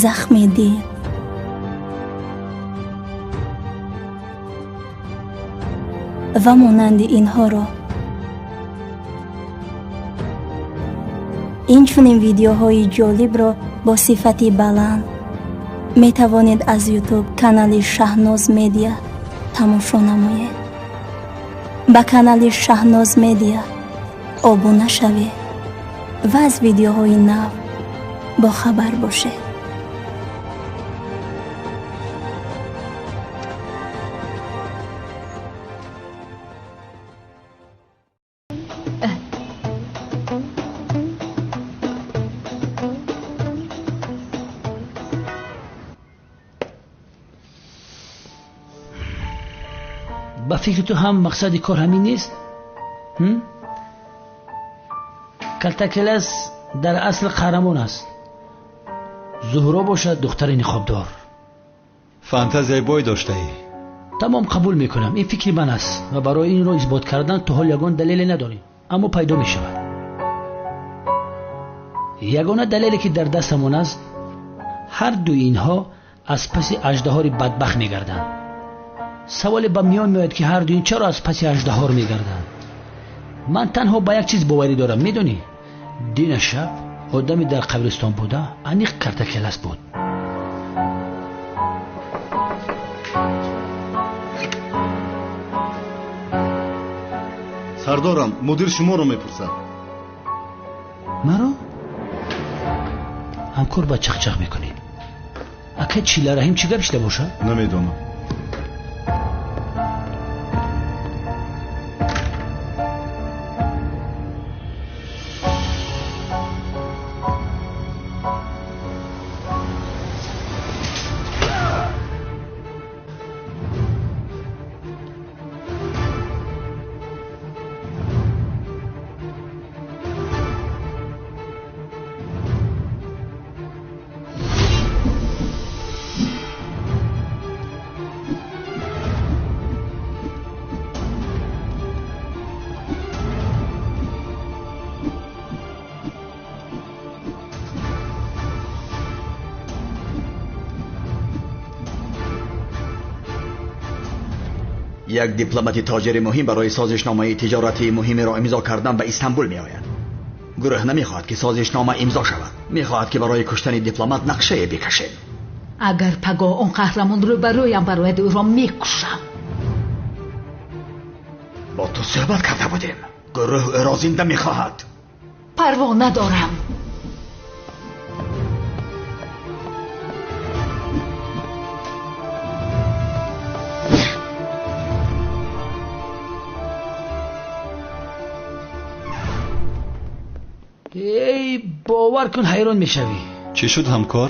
захми дил, ва монанди инҳоро. Инчунин видеоҳои ҷолибро бо сифати баланд метавонед аз YouTube канали Шаҳноз Медиа тамошо намоед. Ба канали Шаҳноз Медиа обуна шавед ва аз видеоҳои нав бохабар бошед. Ба фикри ту ҳам мақсади кор ҳамин нест? Калтакелас дар асл қаҳрамон аст. Зуҳро бошад духтари ниқобдор. Фантазияи бой доштаӣ. Тамом, қабул мекунам. Ин фикри ман аст ва барои инро исбот кардан то ҳол ягон далеле надорем, аммо пайдо мешавад. Ягона далеле ки дар дастамон аст, ҳар дуи инҳо аз паси аждаҳори бадбахт мегарданд. Саволе ба миён меояд ки ҳар ду ин чаро аз паси аждаҳор мегарданд. Ман танҳо ба як чиз боварӣ дорам, медонӣ? Дина шаб одаме дар қабристон буда аниқ Картакелас буд. Сардорам, мудир шуморо мепурсад. Маро? Ҳамкор ба чақчақ мекунӣ. Ака Чилараҳим чӣ гап шида бошад? Намедонам. Як дипломати тоҷири муҳим барои созишномаи тиҷоратии муҳимеро имзо кардан ба Истанбул меояд. Гурӯҳ намехоҳад ки созишнома имзо шавад. Мехоҳад ки барои куштани дипломат нақшае бикашед. Агар пагоҳ он қаҳрамон рӯбарӯям барояд, ӯро мекушам. Бо ту суҳбат карда будем. Гурӯҳ ӯро зинда мехоҳад. Парво надорам. Эй, бовар кун, ҳайрон мешавӣ. Чӣ шуд ҳамкор?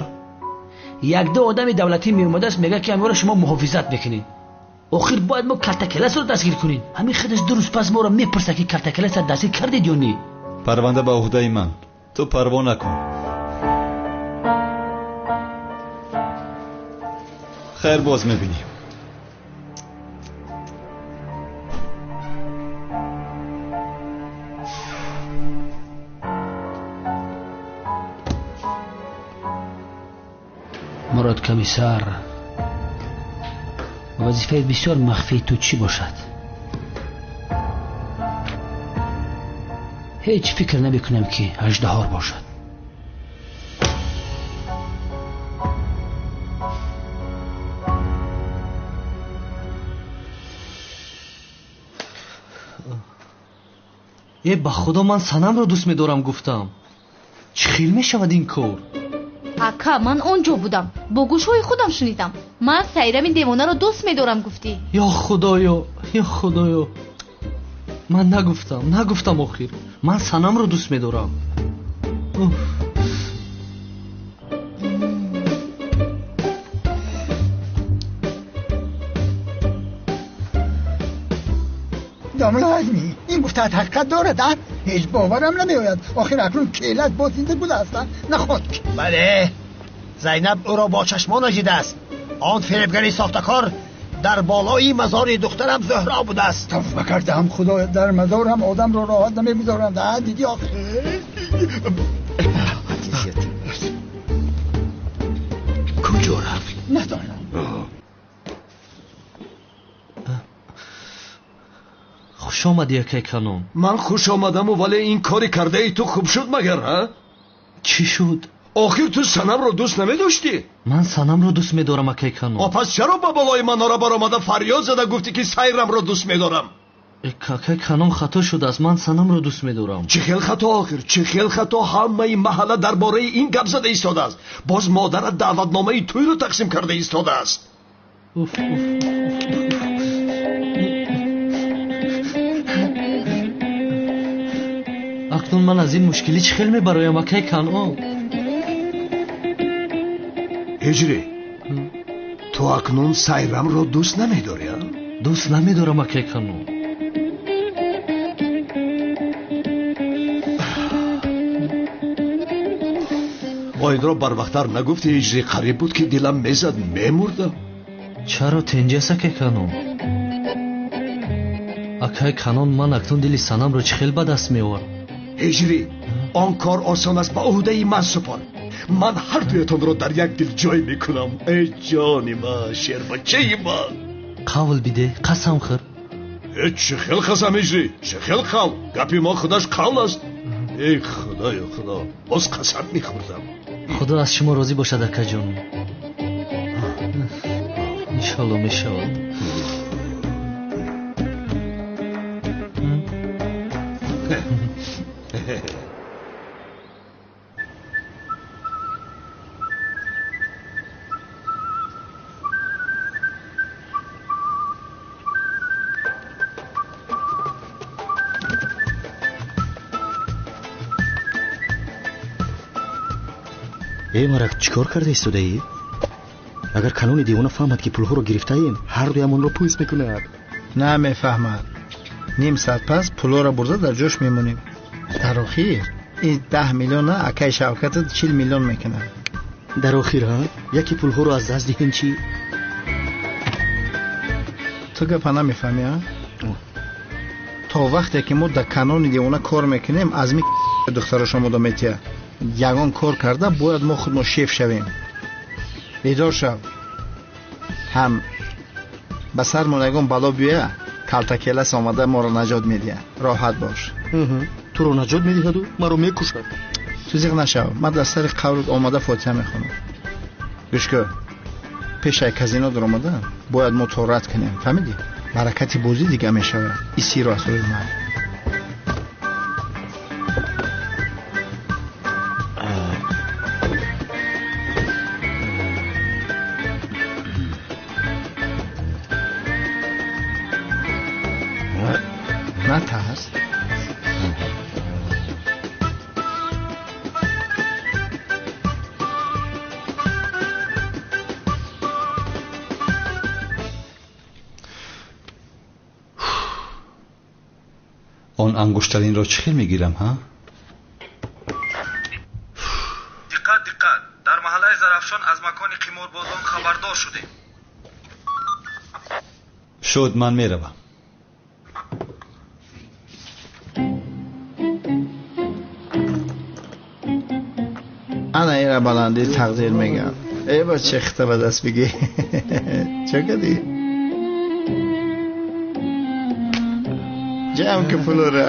Як ду одами давлатӣ меомадааст, мегӯяд ки ҳамвора шумо муҳофизат мекунед. Охир бояд мо Калтакеласро дастгир кунем. Ҳамин худаш ду рӯз пас моро мепурсад ки Калтакеласро дастгир кардед ё не. Парванда ба уҳдаи ман. Ту парво накун. Хайр, боз мебинем. Мурод комиссар Вазифаи бисёр махфии ту чӣ бошад? Ҳеҷ фикр намекунам ки аждаҳор бошад. Ба худо ман Санамро дӯст медорам гуфтам. Чӣ хел мешавад ин кор? Ака, ман он ҷо будам, бо гӯшҳои худам шунидам. Ман Сайрами девонаро дӯст медорам гуфтӣ. Ё худоё, ё худоё, ман нагуфтам, нагуфтам охир. Ман Санамро дӯст медорам. Домла Азмӣ, ин гуфтаат ҳақиқат дорад, а? Ҳеҷ боварам намеояд. Охир акнун келат боз зинда будааст, наход. Бале, Зайнаб ӯро бо чашмонаш дидааст. Он фиребгари сохтакор дар болои мазори духтарам Зуҳро будааст. Тавба кардам, худоя, дар мазорам одамро роҳат намегузоранд. А дидӣ охир? Куҷо рафт? Надонам. Хуш омадӣ, акай Канон. Ман хуш омадаму, вале ин кори кардаи ту хуб шуд магар, ҳа? Чӣ шуд? Охир ту Санамро дӯст намедоштӣ? Ман Санамро дӯст медорам, акай Канон. О, пас чаро ба болои манора баромада фарёд зада гуфтӣ ки Сайрамро дӯст медорам? Акай Канон, хато шудааст. Ман Санамро дӯст медорам. Чӣ хел хато охир? Чӣ хел хато? Ҳамаи маҳалла дар бораи ин гап зада истодааст. Боз модарат даъватномаи тӯйро тақсим карда истодааст. Уф, уф. Акнун ман аз ин мушкилӣ чӣ хел мебароям, акай Канон? Ҳиҷрӣ, ту акнун Сайрамро дӯст намедорӣ, а? Дӯст намедорам, акай Канон. Бо инро барвақттар нагуфтӣ, Ҳиҷрӣ? Қариб буд ки дилам мезад, мемурдам. Чаро тенҷаст, акай Канон? Акай Канон, ман акнун дили Санамро чӣ хел ба даст меоварам? Ҳиҷрӣ, он кор осон аст, ба ӯҳдаи ман супор. Ман ҳар дуятонро дар як дил ҷой мекунам. Эй ҷони ман, шербачаи ман. Қавл биде, қасам хӯр. Э, чӣ хел қасам, Ҳиҷрӣ? Чӣ хел қавл? Гапи мо худаш қавл аст. Эй худоё, худо, боз қасам мехӯрдам. Худо аз шумо розӣ бошад, акаҷон. Иншолло мешавад. Э, марак, чӣ кор карда истодаӣ? Агар Канони девона фаҳмад, ки пулҳоро гирифтаем, ҳар дуямонро пӯст мекунад. Намефаҳмад. Ним соат пас пулҳоро бурда дар ҷош мемонем. Дар охир ин 10 миллиона акай Шавкатат 40 миллион мекунад. Дар охир, ҳа? Яке пулҳоро аз даст диҳем чӣ? Ту гапа намефаҳмӣ, а? То вақте ки мо дар Канони девона кор мекунем, аз ми духтарош омода метиҳад. Ягон кор карда бояд мо худмо шеф шавем. Бедор шав. Ҳам ба сармон ягон бало биёя, калтакелас омада моро наҷот медиҳад. Роҳат бош. Туро наҷот медиҳаду маро мекушад. Ту зиқ нашав, ман дар сари қабрат омада фотиҳа мехонам. Гӯш кун, пешаи казино даромада бояд мо торат кунем, фаҳмидӣ? Баракати бозӣ дига мешавад. Ин сирро аз рӯи ман. Натарс. Он ангуштаринро чӣ хел мегирам, ҳа? Диққат, диққат! Дар маҳаллаи Зарафшон аз макони қиморбозон хабардор шудем. Шуд, ман меравам. Ана ира баландии тақдир мегӯям. Э, бача, хита ба даст бигӣ. Чӣ кардӣ? Ҷамъ ки пулро.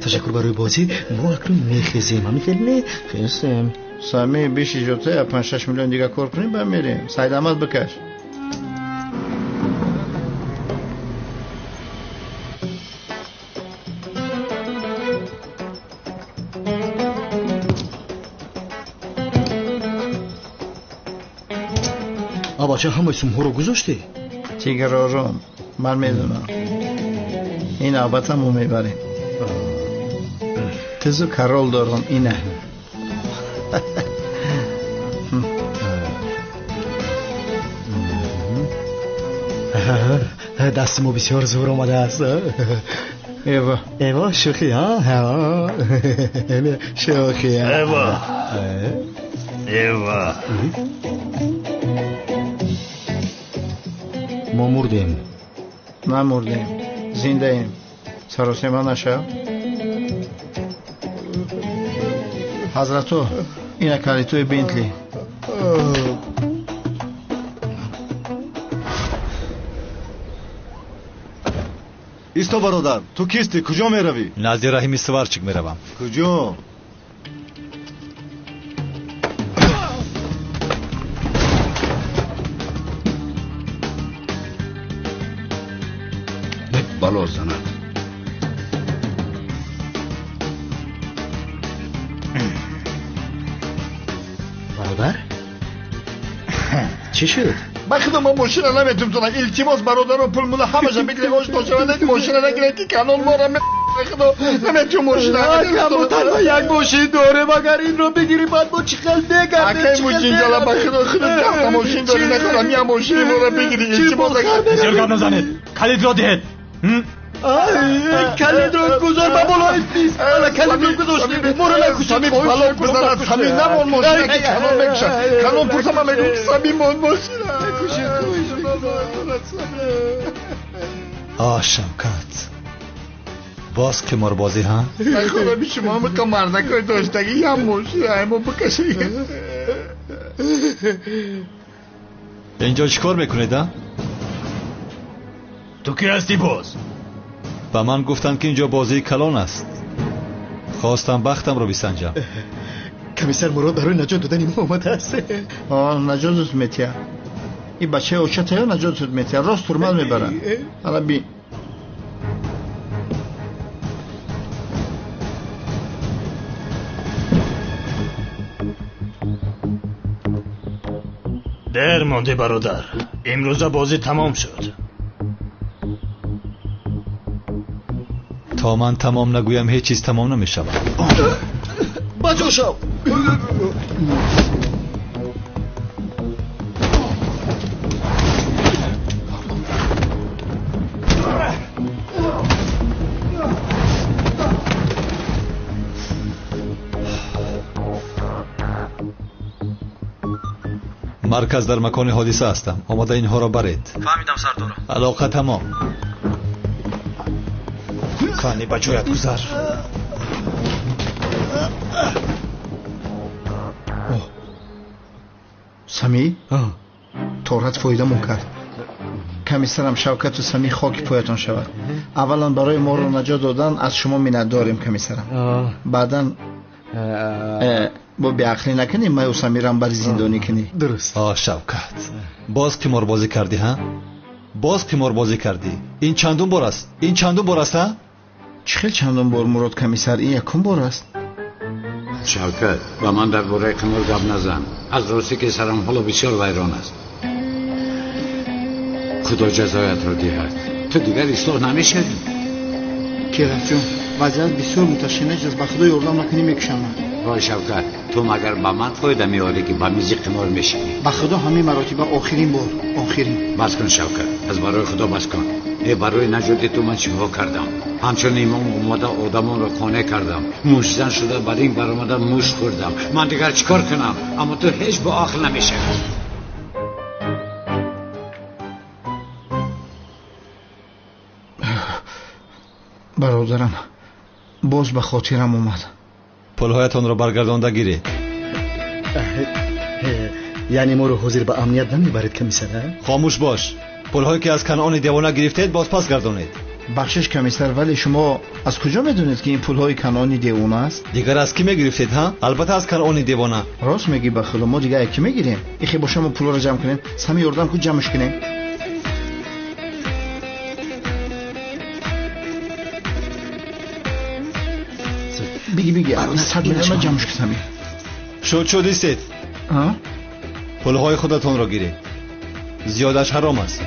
Ташаккур барои бозӣ. Мо акнун мехезем. Ҳамин хел не? Хестем. Сами биши ҷота 5-6 миллион дига кор кунем, баъд мерем. Саид Аҳмад бикаш. Бача, ҳамаи сумҳоро гузоштӣ? Тигр ором, ман медонам. Ин навбата мо мебарем. Тизу карол дорам, ина. Дасти мо бисёр зур омадааст. Эва. Эва, шӯхӣ, а? Шӯхӣ. Эва. Эва. Мо мурдем. Намурдем, зиндаем. Саросема нашав. Ҳазрато, ина калитои Бентли. Исто бародар, ту кистӣ? Куҷо меравӣ? Назди Раҳими Сварчик меравам. Куҷо? Бало занад. Бародар? Чӣ шуд? Ба худо ман мошина наметумтонам. Илтимос бародаро, пул мула ҳамаша бигирем, ош ношаванда мошина нагирем ки канон мора худо наметум мошина. Ака, мо танҳо як мошин дорем, агар инро бигирӣ баъд мо чӣ хел мегардем? Акай муҷинҷала, ба худо худо даҳта мошин дорӣ, нахӯрам я мошини моро бигирӣ, илтимос. Бисёр гап назанед, калидро диҳед. Калидро гузор ба болои миз. Ала калидро гузоштем, моро накушед. Самим бало бизанад, Самим намон мошина ки канон мекушад. Канон пурса, ман мегӯям ки Самим мон мошина. Накушед. А, Шавкат, боз қиморбозӣ, ҳа? Нахӯрам шумо ҳамиқа мардакои доштагӣ ям мошина мо бикашед. Инҷо чӣ кор мекунед, а? Ту ки ҳастӣ боз? Ба ман гуфтанд ки инҷо бозии калон аст. Хостам бахтамро бисанҷам. Комиссар Мурод барои наҷот додани мо омадааст. Наҷотат метиҳад. Ин бачаи очатаё наҷотат метиҳад. Рост турмал мебарад. Ала би. Дер мондӣ бародар. Имрӯза бозӣ тамом шуд. То ман тамом нагӯям ҳеҷ чиз тамом намешавад. Ба ҷо шав. Марказ, дар макони ҳодиса ҳастам. Омода инҳоро баред. Фаҳмидам, сардора. Алоқа тамом. Кани ба ҷоят гузар. Самӣ, торат фоидамон кард. Комиссарам Шавкату Самӣ хоки поятон шавад. Аввалан барои моро наҷот додан аз шумо миннатдорем, комиссарам. Баъдан бо беақлӣ накунӣ, маю Самирам бари зиндонӣ кунӣ. Дуруст. А, Шавкат, боз қиморбозӣ кардӣ, ҳа? Боз қиморбозӣ кардӣ. Ин чандум бор аст? Ин чандум бор аст, ҳа? Чӣ хел чандум бор, Мурод комиссар? Ин якум бор аст. Шавкат, ба ман дар бораи қимор гап назан. Аз ростӣ ки сарам ҳоло бисёр вайрон аст. Худо ҷазоятро диҳад. Ту дигар ислоҳ намешавӣ. Келафҷон, вазъият бисёр муташанниҷ аст. Ба худо ёрдам накунӣ мекушам. Вой Шавкат, ту магар ба ман фоида меорӣ ки ба мизи қимор мешинӣ? Ба худо ҳамин маротиба охирин бор, охирин. Бас кун Шавкат, аз барои худо бас кун. Э, барои наҷоти ту ман чиҳо кардам? Ҳамчун имом омада одамонро қонеъ кардам. Муштзан шуда ба ринг баромада мушт хӯрдам. Ман дигар чӣ кор кунам? Аммо ту ҳеҷ бо ақл намешавӣ. Бародарам, боз ба хотирам омад. Пулҳоятонро баргардонда гиред. Яъне моро ҳозир ба амният намебаред, комиссар? Хомӯш бош. Пулҳое ки аз Канъони девона гирифтед, бозпас гардонед. Бахшиш комиссар, вале шумо аз куҷо медонед, ки ин пулҳои Канони девона аст? Дигар аз кӣ мегирифтед, ҳа? Албатта аз Канони девона. Рост мегӣ, ба худо, мо дигар кӣ мегирем? Ихе боша мо пулҳоро ҷамъ кунем, сами ёрдам ку ҷамъш кунем. Биги, биги, 100 миллиона ҷамъш ку сами. Шуд, шуд, истед. Пулҳои худатонро гиред. Зиёдаш ҳаром аст.